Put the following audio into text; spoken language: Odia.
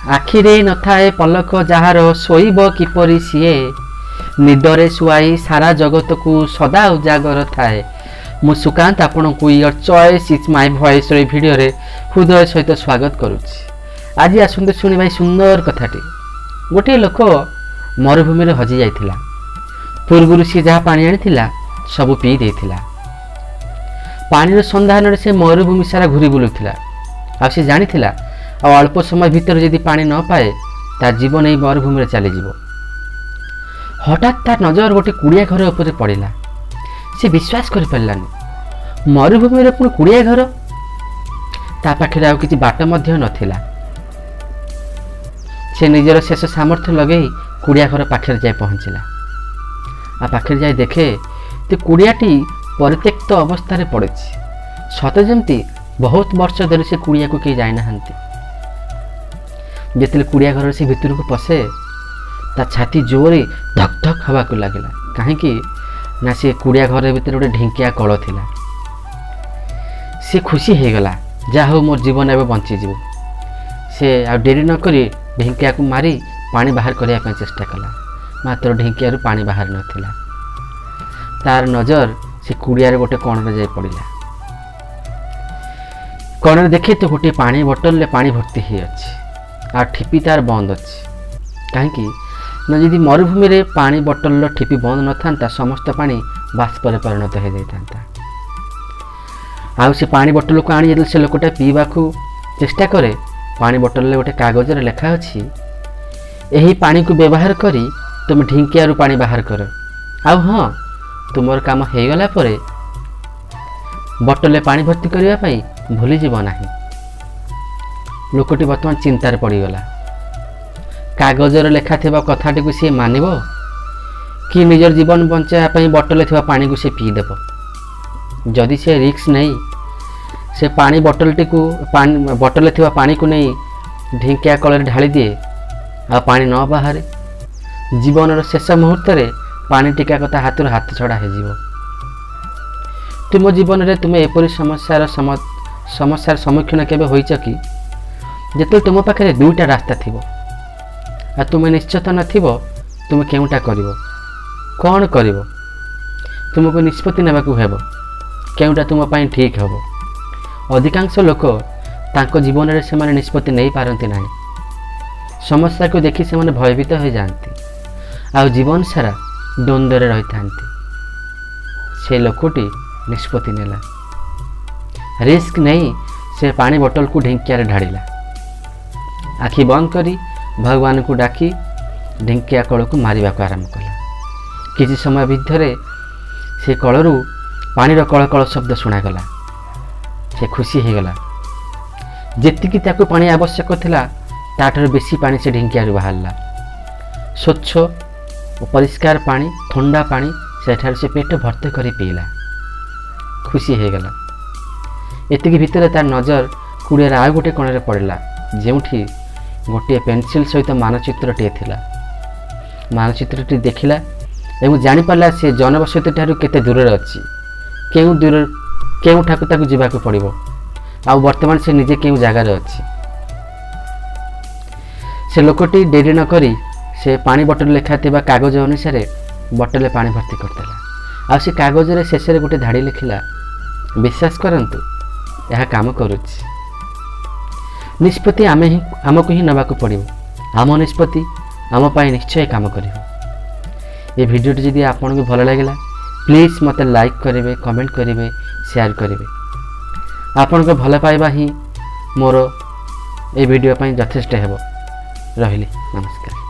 ଆଖିରେ ନଥାଏ ପଲକ ଯାହାର, ଶୋଇବ କିପରି ସିଏ? ନିଦରେ ଶୁଆଇ ସାରା ଜଗତକୁ ସଦା ଉଜାଗର ଥାଏ। ମୁଁ ସୁକାନ୍ତ ଆପଣଙ୍କୁ "Your Choice is My Voiceର ଏହି ଭିଡ଼ିଓରେ ହୃଦୟ ସହିତ ସ୍ୱାଗତ କରୁଛି। ଆଜି ଆସନ୍ତୁ ଶୁଣିବା ଏହି ସୁନ୍ଦର କଥାଟି। ଗୋଟିଏ ଲୋକ ମରୁଭୂମିରେ ହଜି ଯାଇଥିଲା। ପୂର୍ବରୁ ସିଏ ଯାହା ପାଣି ଆଣିଥିଲା, ସବୁ ପିଇ ଦେଇଥିଲା। ପାଣିର ସନ୍ଧାନରେ ସେ ମରୁଭୂମି ସାରା ଘୁରି ବୁଲୁଥିଲା। ଆଉ ସେ ଜାଣିଥିଲା, ଆଉ ଅଳ୍ପ ସମୟ ଭିତରେ ଯଦି ପାଣି ନ ପାଏ, ତା ଜୀବନ ଏହି ମରୁଭୂମିରେ ଚାଲିଯିବ। ହଠାତ୍ ତା ନଜର ଗୋଟେ କୁଡ଼ିଆ ଘର ଉପରେ ପଡ଼ିଲା। ସେ ବିଶ୍ୱାସ କରିପାରିଲାନି, ମରୁଭୂମିରେ ପୁଣି କୁଡ଼ିଆ ଘର! ତା ପାଖରେ ଆଉ କିଛି ବାଟ ମଧ୍ୟ ନଥିଲା। ସେ ନିଜର ଶେଷ ସାମର୍ଥ୍ୟ ଲଗେଇ କୁଡ଼ିଆ ଘର ପାଖରେ ଯାଇ ପହଞ୍ଚିଲା। ଆଉ ପାଖରେ ଯାଇ ଦେଖେ ଯେ କୁଡ଼ିଆଟି ପରିତ୍ୟକ୍ତ ଅବସ୍ଥାରେ ପଡ଼ିଛି, ସତେ ଯେମିତି ବହୁତ ବର୍ଷ ଧରି ସେ କୁଡ଼ିଆକୁ କେହି ଯାଇନାହାନ୍ତି। ଯେତେବେଳେ କୁଡ଼ିଆ ଘରର ସେ ଭିତରକୁ ପଶେ, ତା ଛାତି ଜୋରେ ଧକ୍ ଧକ୍ ହେବାକୁ ଲାଗିଲା। କାହିଁକି ନା ସେ କୁଡ଼ିଆ ଘର ଭିତରେ ଗୋଟେ ଢିଙ୍କିଆ କଳ ଥିଲା। ସେ ଖୁସି ହେଇଗଲା, ଯାହା ହଉ, ମୋର ଜୀବନ ଏବେ ବଞ୍ଚିଯିବ। ସେ ଆଉ ଡେରି ନକରି ଢିଙ୍କିଆକୁ ମାରି ପାଣି ବାହାର କରିବା ପାଇଁ ଚେଷ୍ଟା କଲା। ମାତ୍ର ଢିଙ୍କିଆରୁ ପାଣି ବାହାରି ନଥିଲା। ତାର ନଜର ସେ କୁଡ଼ିଆରେ ଗୋଟେ କଣରେ ଯାଇ ପଡ଼ିଲା। କଣରେ ଦେଖେ ତ ଗୋଟିଏ ପାଣି ବୋଟଲରେ ପାଣି ଭର୍ତ୍ତି ହେଇଅଛି ଆଉ ଠିପି ତାର ବନ୍ଦ ଅଛି। କାହିଁକି ନା ଯଦି ମରୁଭୂମିରେ ପାଣି ବୋଟଲର ଠିପି ବନ୍ଦ ନଥାନ୍ତା, ସମସ୍ତ ପାଣି ବାଷ୍ପରେ ପରିଣତ ହେଇଯାଇଥାନ୍ତା। ଆଉ ସେ ପାଣି ବୋଟଲକୁ ଆଣି ଯେତେବେଳେ ସେ ଲୋକଟା ପିଇବାକୁ ଚେଷ୍ଟା କରେ, ପାଣି ବୋଟଲରେ ଗୋଟେ କାଗଜରେ ଲେଖା ଅଛି, "ଏହି ପାଣିକୁ ବ୍ୟବହାର କରି ତୁମେ ଢିଙ୍କିଆରୁ ପାଣି ବାହାର କର। ଆଉ ହଁ, ତୁମର କାମ ହେଇଗଲା ପରେ ବୋଟଲରେ ପାଣି ଭର୍ତ୍ତି କରିବା ପାଇଁ ଭୁଲିଯିବ ନାହିଁ।" ଲୋକଟି ବର୍ତ୍ତମାନ ଚିନ୍ତାରେ ପଡ଼ିଗଲା। କାଗଜରେ ଲେଖା ଥିବା କଥାଟିକୁ ସିଏ ମାନିବ କି ନିଜର ଜୀବନ ବଞ୍ଚାଇବା ପାଇଁ ବୋଟଲରେ ଥିବା ପାଣିକୁ ସେ ପିଇଦେବ? ଯଦି ସେ ରିସ୍କ ନେଇ ସେ ପାଣି ବୋଟଲଟିକୁ, ପାଣି ବୋଟଲରେ ଥିବା ପାଣିକୁ ନେଇ ଢିଙ୍କିଆ କଳରେ ଢାଳି ଦିଏ ଆଉ ପାଣି ନ ବାହାରେ, ଜୀବନର ଶେଷ ମୁହୂର୍ତ୍ତରେ ପାଣି ଟିକକ ତା ହାତରୁ ହାତ ଛଡ଼ା ହେଇଯିବ। ତୁମ ଜୀବନରେ ତୁମେ ଏପରି ସମସ୍ୟାର ସମ୍ମୁଖୀନ କେବେ ହୋଇଛ କି, ଯେତେବେଳେ ତୁମ ପାଖରେ ଦୁଇଟା ରାସ୍ତା ଥିବ ଆଉ ତୁମେ ନିଶ୍ଚିତ ନଥିବ ତୁମେ କେଉଁଟା କରିବ, କ'ଣ କରିବ? ତୁମକୁ ନିଷ୍ପତ୍ତି ନେବାକୁ ହେବ କେଉଁଟା ତୁମ ପାଇଁ ଠିକ୍ ହେବ। ଅଧିକାଂଶ ଲୋକ ତାଙ୍କ ଜୀବନରେ ସେମାନେ ନିଷ୍ପତ୍ତି ନେଇପାରନ୍ତି ନାହିଁ। ସମସ୍ୟାକୁ ଦେଖି ସେମାନେ ଭୟଭୀତ ହୋଇଯାଆନ୍ତି ଆଉ ଜୀବନ ସାରା ଦ୍ୱନ୍ଦ୍ୱରେ ରହିଥାନ୍ତି। ସେ ଲୋକଟି ନିଷ୍ପତ୍ତି ନେଲା। ରିସ୍କ ନେଇ ସେ ପାଣି ବୋଟଲକୁ ଢିଙ୍କିଆରେ ଢାଳିଲା। ଆଖି ବନ୍ଦ କରି ଭଗବାନଙ୍କୁ ଡାକି ଢିଙ୍କିଆ କଳକୁ ମାରିବାକୁ ଆରମ୍ଭ କଲା। କିଛି ସମୟ ଭିତରେ ସେ କଳରୁ ପାଣିର କଳ କଳ ଶବ୍ଦ ଶୁଣାଗଲା। ସେ ଖୁସି ହେଇଗଲା। ଯେତିକି ତାକୁ ପାଣି ଆବଶ୍ୟକ ଥିଲା, ତାଠାରୁ ବେଶୀ ପାଣି ସେ ଢିଙ୍କିଆରୁ ବାହାରିଲା। ସ୍ୱଚ୍ଛ ଓ ପରିଷ୍କାର ପାଣି, ଥଣ୍ଡା ପାଣି। ସେଠାରୁ ସେ ପେଟ ଭର୍ତ୍ତି କରି ପିଇଲା, ଖୁସି ହେଇଗଲା। ଏତିକି ଭିତରେ ତାର ନଜର କୁଡ଼ିଆର ଆଉ ଗୋଟେ କୋଣରେ ପଡ଼ିଲା, ଯେଉଁଠି ଗୋଟିଏ ପେନସିଲ୍ ସହିତ ମାନଚିତ୍ରଟିଏ ଥିଲା। ମାନଚିତ୍ରଟି ଦେଖିଲା ଏବଂ ଜାଣିପାରିଲା ସେ ଜନବସତି ଠାରୁ କେତେ ଦୂରରେ ଅଛି, କେଉଁ ଦୂର, କେଉଁଠାକୁ ତାକୁ ଯିବାକୁ ପଡ଼ିବ ଆଉ ବର୍ତ୍ତମାନ ସେ ନିଜେ କେଉଁ ଜାଗାରେ ଅଛି। ସେ ଲୋକଟି ଡେରି ନକରି ସେ ପାଣି ବୋଟଲ ଲେଖା ଥିବା କାଗଜ ଅନୁସାରେ ବୋଟଲରେ ପାଣି ଭର୍ତ୍ତି କରିଦେଲା। ଆଉ ସେ କାଗଜରେ ଶେଷରେ ଗୋଟେ ଧାଡ଼ି ଲେଖିଲା, "ବିଶ୍ୱାସ କରନ୍ତୁ, ଏହା କାମ କରୁଛି।" ନିଷ୍ପତ୍ତି ଆମେ ହିଁ ଆମକୁ ହିଁ ନେବାକୁ ପଡ଼ିବ। ଆମ ନିଷ୍ପତ୍ତି ଆମ ପାଇଁ ନିଶ୍ଚୟ କାମ କରିବ। ଏ ଭିଡ଼ିଓଟି ଯଦି ଆପଣଙ୍କୁ ଭଲ ଲାଗିଲା, ପ୍ଲିଜ୍ ମୋତେ ଲାଇକ୍ କରିବେ, କମେଣ୍ଟ କରିବେ, ସେୟାର କରିବେ। ଆପଣଙ୍କ ଭଲ ପାଇବା ହିଁ ମୋର ଏ ଭିଡ଼ିଓ ପାଇଁ ଯଥେଷ୍ଟ ହେବ। ରହିଲି, ନମସ୍କାର।